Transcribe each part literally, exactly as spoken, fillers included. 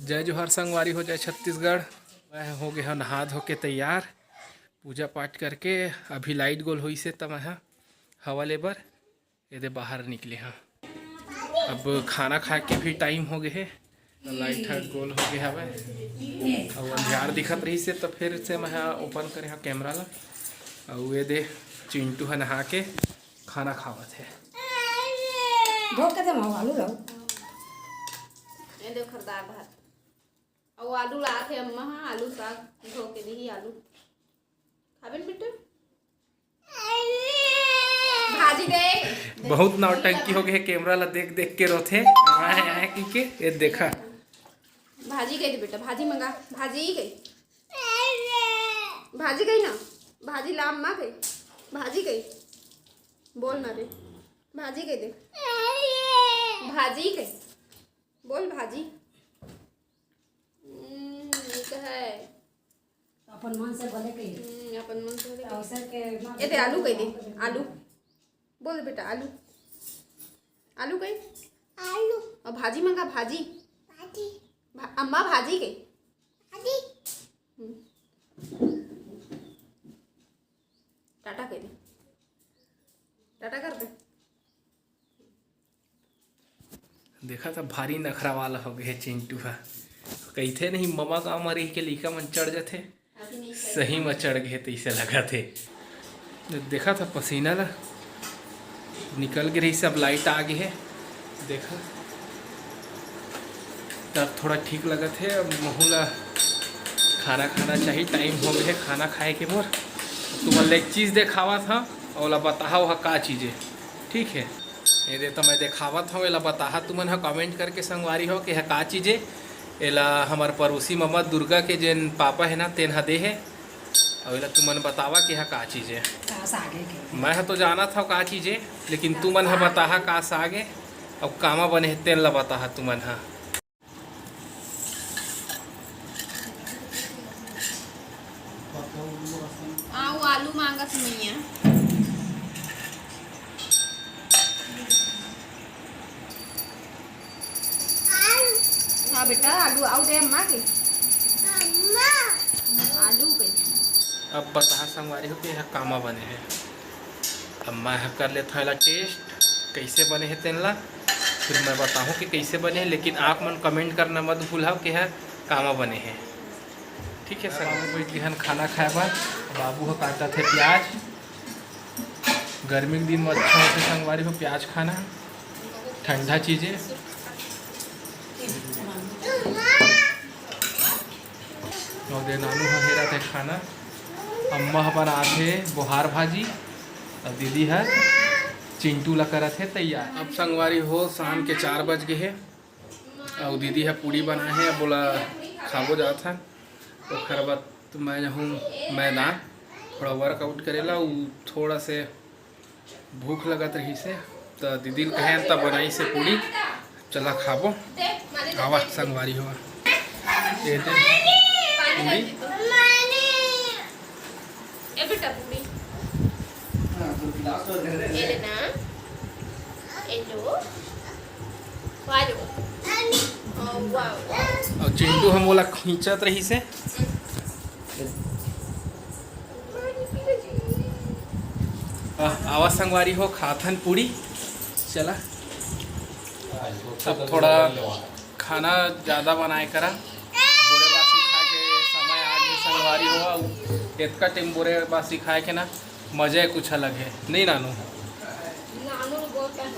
जय जोहार संगवारी हो, जय छत्तीसगढ़। मैं हो गया नहा धो के तैयार, पूजा पाठ करके। अभी लाइट गोल होइसे त मैं ह हवा ले बर एदे बाहर निकले हाँ। अब खाना खाए के भी टाइम हो गए हे, लाइट ह गोल हो गए हवे। अब अंधियार दिखत रहिसे त फिर से मैं ह ओपन करे हाँ कैमरा ला। अउ एदे चिंटू ह नहा के खाना खावत हे। धो के दे माऊ, आलू लाओ। ये देखो दाल भात। अउ आलू लात हे अम्मा, हाँ, आलू साग धो के दिही, आलू खाबे न बेटा? भाजी दे। बहुत नौटंकी हो गए हे, कैमरा ला देख देख के रोथे। आए, आए, की के, ये देखा। भाजी कही दे बेटा, भाजी मंगा, भाजी कही। भाजी कही ना, भाजी ला अम्मा कही, भाजी कही। बोल ना रे, भाजी कही दे, भाजी कही। बोल भाजी। हम्म, ये तो है। अपन मन से बोले के। हम्म, अपन मन से बोले के। अवसर के ना ये दे, आलू कही दे, आलू। बोल बेटा, आलू। आलू कही। आलू। और भाजी मंगा, भाजी। भाजी। भा-, अम्मा भाजी कही। भाजी। हम्म। टाटा कही दे। टाटा कर दे। देखा था, भारी नखरा वाला हो गए चिंटू हा। कहिथे नहीं, ममा गाँव म रही के लइका मन चढ़ जाथे, सही म चढ़ गए तइसे लगा थे। देखा था, पसीना ला निकल के रही, सब लाइट आ गए है। देखा, तब थोड़ा ठीक लगत हे। अब महू ला खाना खाना चाहिए, टाइम हो गए है खाना खाए के मोर। तुमन ला एक चीज़ देखावत हँव, ओला बताहा ओहा का चीज़ हे, ठीक है? ये दे तो मैं देखावत हँव, एला बताहा तुमन ह कमेंट करके संगवारी हो कि ह का चीज़ हे। एला हमर पड़ोसी ममा दुर्गा के जेन पापा है ना, तेन ह दे हे। अउ एला तुमन बतावा कि ह का चीज़ हे। का सागे के? मैं ह तो जानत हँव का चीज़ हे, लेकिन तुमन ह बताहा का साग हे, अउ कामा बने हे तेन ला बताहा तुमन ह। आऊ आलू मांगत नइया। हाँ बेटा, आलू आऊ दे अम्मा के। आलू के। अब बताहा संगवारी हो कि ह कामा बने हे। अब मैं ह कर लेत हँव एला टेस्ट, कइसे बने हे तेन ला, फिर मैं बताहूँ कि कइसे बने हे। लेकिन आप मन कमेंट करना मत भूलव कि ह कामा बने हे। ठीक है, सब बैठ गए हन खाना खाए बर। बाबू ह काटत हे प्याज। गर्मी के दिन में अच्छा होथे संगवारी हो प्याज खाना, ठंडा चीज़ें। और ये नानू ह हेरत हे खाना। अम्मा ह बनात हे बोहार भाजी, और दीदी ह चिंटू ला करत हे तैयार। अब संगवारी हो, शाम के चार बज गए हे, और दीदी ह पूड़ी बनाए हे, अब ओला खाबो जात हन। ओखर बाद मैं जाहूँ मैदान, थोड़ा वर्कआउट करेला। उ थोड़ा से भूख लगत रहिस हे, त दीदी ल कहे, त बनाइस हे पूड़ी, चला खाबो। आवा संगवारी हो, ये दे पूड़ी। ए बेटा, पूड़ी। ये ले ना। ये लो। वाह लो। ओ, वाह। और चिंटू ह मोला खींचत रहिस हे। आ, आवा संगवारी हो, खाथन पूड़ी। चला, अब थोड़ा खाना ज़्यादा बनाए करा। बोरे बासी खाए के समय आ गए संगवारी हो, अउ एतका टाइम बोरे बासी खाए के ना मजा कुछ अलग है, नहीं नानू? नानू बोलता है,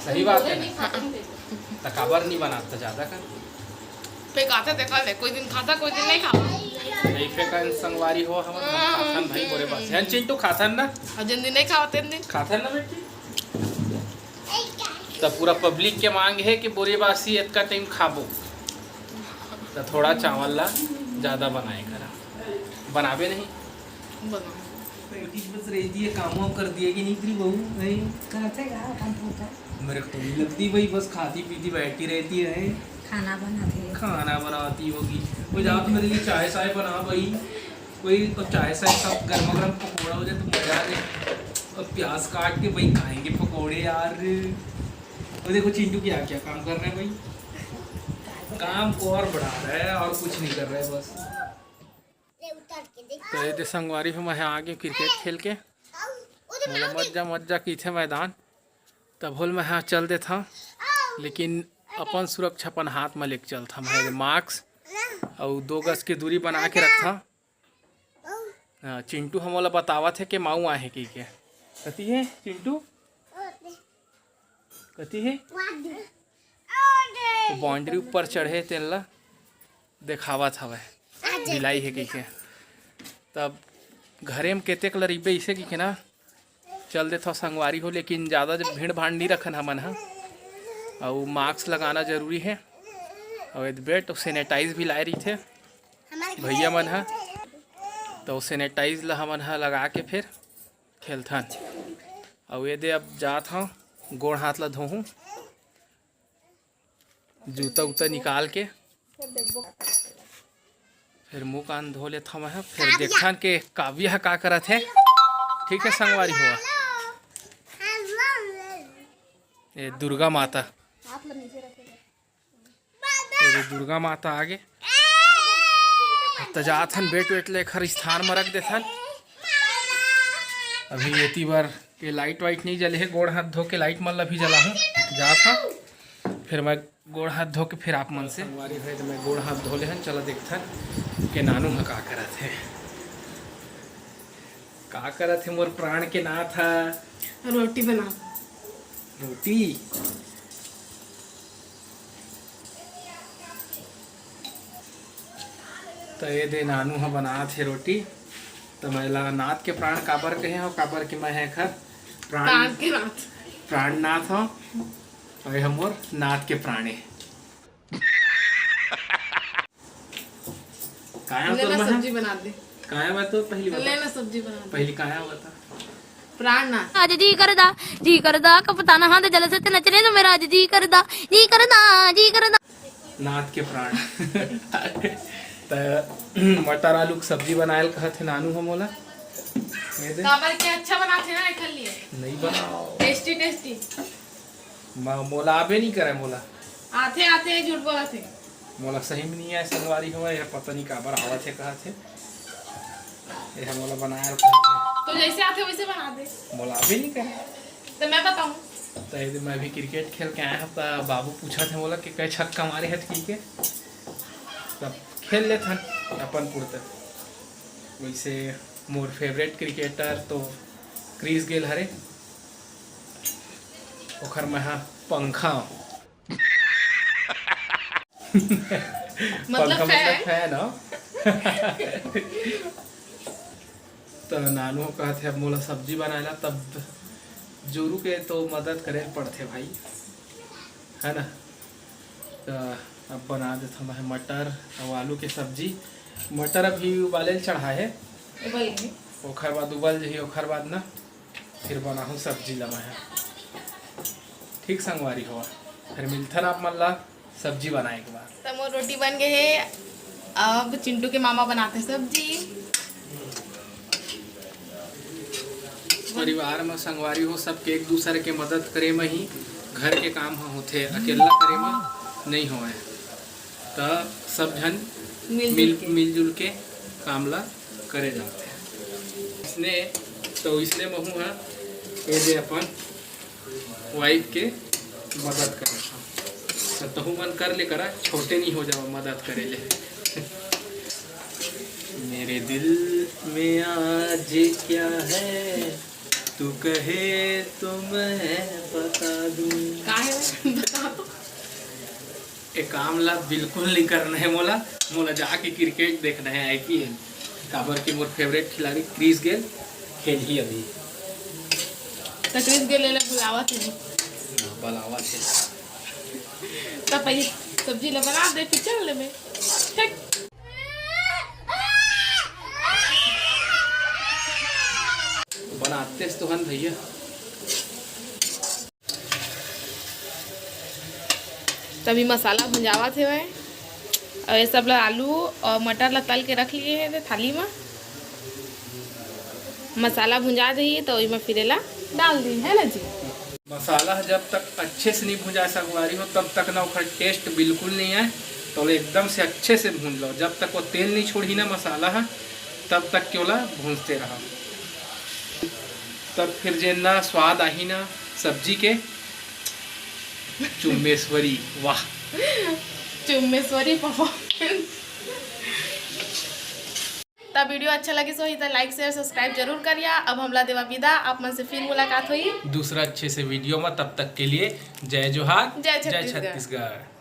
सही बात है ना? नहीं खाते हैं। त काबर नहीं बनाता ज़्यादा कर? फेंकाथे देखा ले, कोई दिन खाता, कोई दिन नहीं खाता। नहीं फेंकन संगवारी हो, हमन हम खाथन भाई बोरे बासी। हन चिंटू खाथन ना? और जिन दिन नहीं खावा, तीन दिन। खाथन ना बेटी? त पूरा पब्लिक के मांग है कि बोरे बासी एतका टाइम खाबो। त थोड़ा चावल ला ज़्यादा बनाए करा। बनाबे नहीं? बना। बेटी बस रहती है, काम वाम कर दिया कि नहीं तेरी बहू? नहीं। करते का, काम करता। मेरे को तो नहीं लगती भाई, बस खाती पीती बैठी रहती है। खाना बनाती है। खाना बनाती होगी। वो जा तो मेरे लिए चाय साय बना भाई। कोई तो चाय साय, सब गर्मा गर्म पकौड़ा हो जाए तो मजा आ जाए। और प्याज काट के भाई खाएंगे पकौड़े यार। वो देखो चिंटू क्या क्या काम कर रहे हैं भाई। काम को और बढ़ा रहे हैं और कुछ नहीं कर रहे बस। तो ये दे संगवारी हो, मैं आगे क्रिकेट खेल के, मोला मत जा मत जा कहिथे मैदान, तब होल मैं हा चल देथव, लेकिन अपन सुरक्षा अपन हाथ में लेके चलथव। मैं मास्क अउ दो गज के दूरी बना के रखथव। हाँ, चिंटू ह मोला बतावत हे के माऊ आहे कहिके। कति हे चिंटू? कति हे? वो बाउंड्री ऊपर चढ़े तेन ला देखावत हवय, बिलाई हे कहिके। तब घरे म केतेक ल रहिबे इसे कहिके ना, चल देथव संगवारी हो, लेकिन ज़्यादा जब भीड़ भाड़ नहीं रखन हमन ह। अउ मास्क लगाना जरूरी हे, अउ एदे बेट अउ सैनिटाइज भी लाए रहिथे भैया मन ह, तो सैनिटाइज ला हमन ह लगा के फिर खेलथन। अउ ये दे अब जात हव, गोड़ हाथ ला धोहूँ, जूता उता निकाल के फिर मुंह कान धो लेथव मैं ह, फिर देखथन के काव्या ह का करत हे। ठीक है संगवारी हो, ये दुर्गा माता, ये दुर्गा माता आगे। त जात हन बेट वेट ले एखर स्थान म रख देथन। अभी एती बर के लाइट वाइट नहीं जले हे, गोड़ हाथ धो के लाइट मन ला भी जलाहूँ। जात हन फिर मैं गोड़ हाथ धो के फिर आप मन से। संगवारी हो, त मैं गोड़ हाथ धो ले हन, चला देखथन के नानू ह का करत हे। का करत हे मोर प्राण के नाथ ह? रोटी बना। रोटी? त ये दे नानू ह बनात हे रोटी। त मैं ला नाथ के प्राण काबर कहे हव, काबर कि मैं ह एखर प्राण, प्राण के नाथ। प्राण नाथ हव। अउ ये ह मोर नाथ के प्राण ए। काया ले तोर ना में है? सब्जी बना दे। काया बा तोर पहली ले बता। ना सब्जी बना दे। पहली काया बता। प्राण ना। आज जी करदा, जी करदा, कपताना हाथ जल से नचने तो मेरा आज जी करदा, जी करदा, जी करदा। नाथ के प्राण। त मटर आलू के सब्जी बनायल कहत हे नानू ह मोला। ये दे। काबर के अच्छा बनाथे ना एखर लिए। नहीं बनाओ। Tasty tasty. म-, मोला आबे नहीं करे मोला। आथे, आथे, झूठ बोलत हे। मोला सही में नहीं आए संगवारी हो, ये पता नहीं काबर आवत हे, कहत हे। ये मोला बनाए रखत हे। तो जैसे आथे वैसे बना दे। मोला आबे नहीं करे। तो मैं बताऊं? तो ये दिन मैं भी क्रिकेट खेल के आया हूँ, तो बाबू पूछत हे मोला कि कै छक्का मारे हे कहिके। तब खेल लेथन अपन पुरता। वैसे मोर फेवरेट क्रिकेटर तो क्रिस गेल हरे, ओखर मैं ह पंखा। मतलब पंखा मतलब फैन? फैन हो। तो नानू कहत हे, "अब मोला सब्जी बनाए ला," तब जोरू के तो मदद करे ल पड़थे भाई, है ना? तो अब बना देथन मैं मटर अउ आलू के सब्जी। मटर अभी उबाले ल चढ़ा हे, उबल गई। ओखर बाद उबल जही, ओखर बाद ना फिर बनाहूँ सब्जी ला मैं ह। ठीक संगवारी हो, फिर मिलथन आप मन ला सब्जी बनाए के बाद। त मोर रोटी बन गए हे, अब चिंटू के मामा बनाथे सब्जी। परिवार में संगवारी हो, सबके एक दूसरे के मदद करे में ही घर के काम ह होथे, अकेला करे में नहीं होवय। त सब झन मिलजुल मिल के। मिलजुल के काम ला करे जाथे। इसने तो इसने महू हा ये दे अपन वाइफ के मदद करत हव। त तहू मन कर ले करा, छोटे नहीं हो जावा मदद करे ले। मेरे दिल में आज क्या है, तू कहे तो मैं बता दूं। का है? बता तो। ए काम ला बिल्कुल नहीं करना है मोला, मोला जाके क्रिकेट देखना है, आईपीएल। काबर कि मोर फेवरेट खिलाड़ी क्रिस गेल खेलही अभी। त क्रिस गेल एला बुलावत हे। हाँ, बुलावत हे। त पहले सब्जी ला बना दे, फिर चल लेबे। ठीक। बनातेस तो हन भैया। तभी मसाला भुंजावत हेवय। अउ ये सब ला आलू अउ मटर ला तल के रख लिए हे थाली म। मसाला भुंजा जाही तो ओमा फिर एला डाल दी, है ना जी? मसाला जब तक अच्छे से नहीं भुंजा संगवारी हो, तब तक ना ओखर टेस्ट बिल्कुल नहीं आए। तो एकदम से अच्छे से भून लो, जब तक वो तेल नहीं छोड़ही ना मसाला ह, तब तक के ओला भूंजते रहा। तब फिर जेन ना स्वाद आही ना सब्जी के, चुम्मेश्वरी, वाह। चुम्मेश्वरी परफॉर्मेंस। त वीडियो अच्छा लगिस होही त लाइक, शेयर, सब्सक्राइब जरूर करिया। अब हमला देवा विदा, आप मन से फिर मुलाकात होही। दूसरा अच्छे से वीडियो में, तब तक के लिए जय जोहार, जय छत्तीसगढ़। छत्तीसगढ़।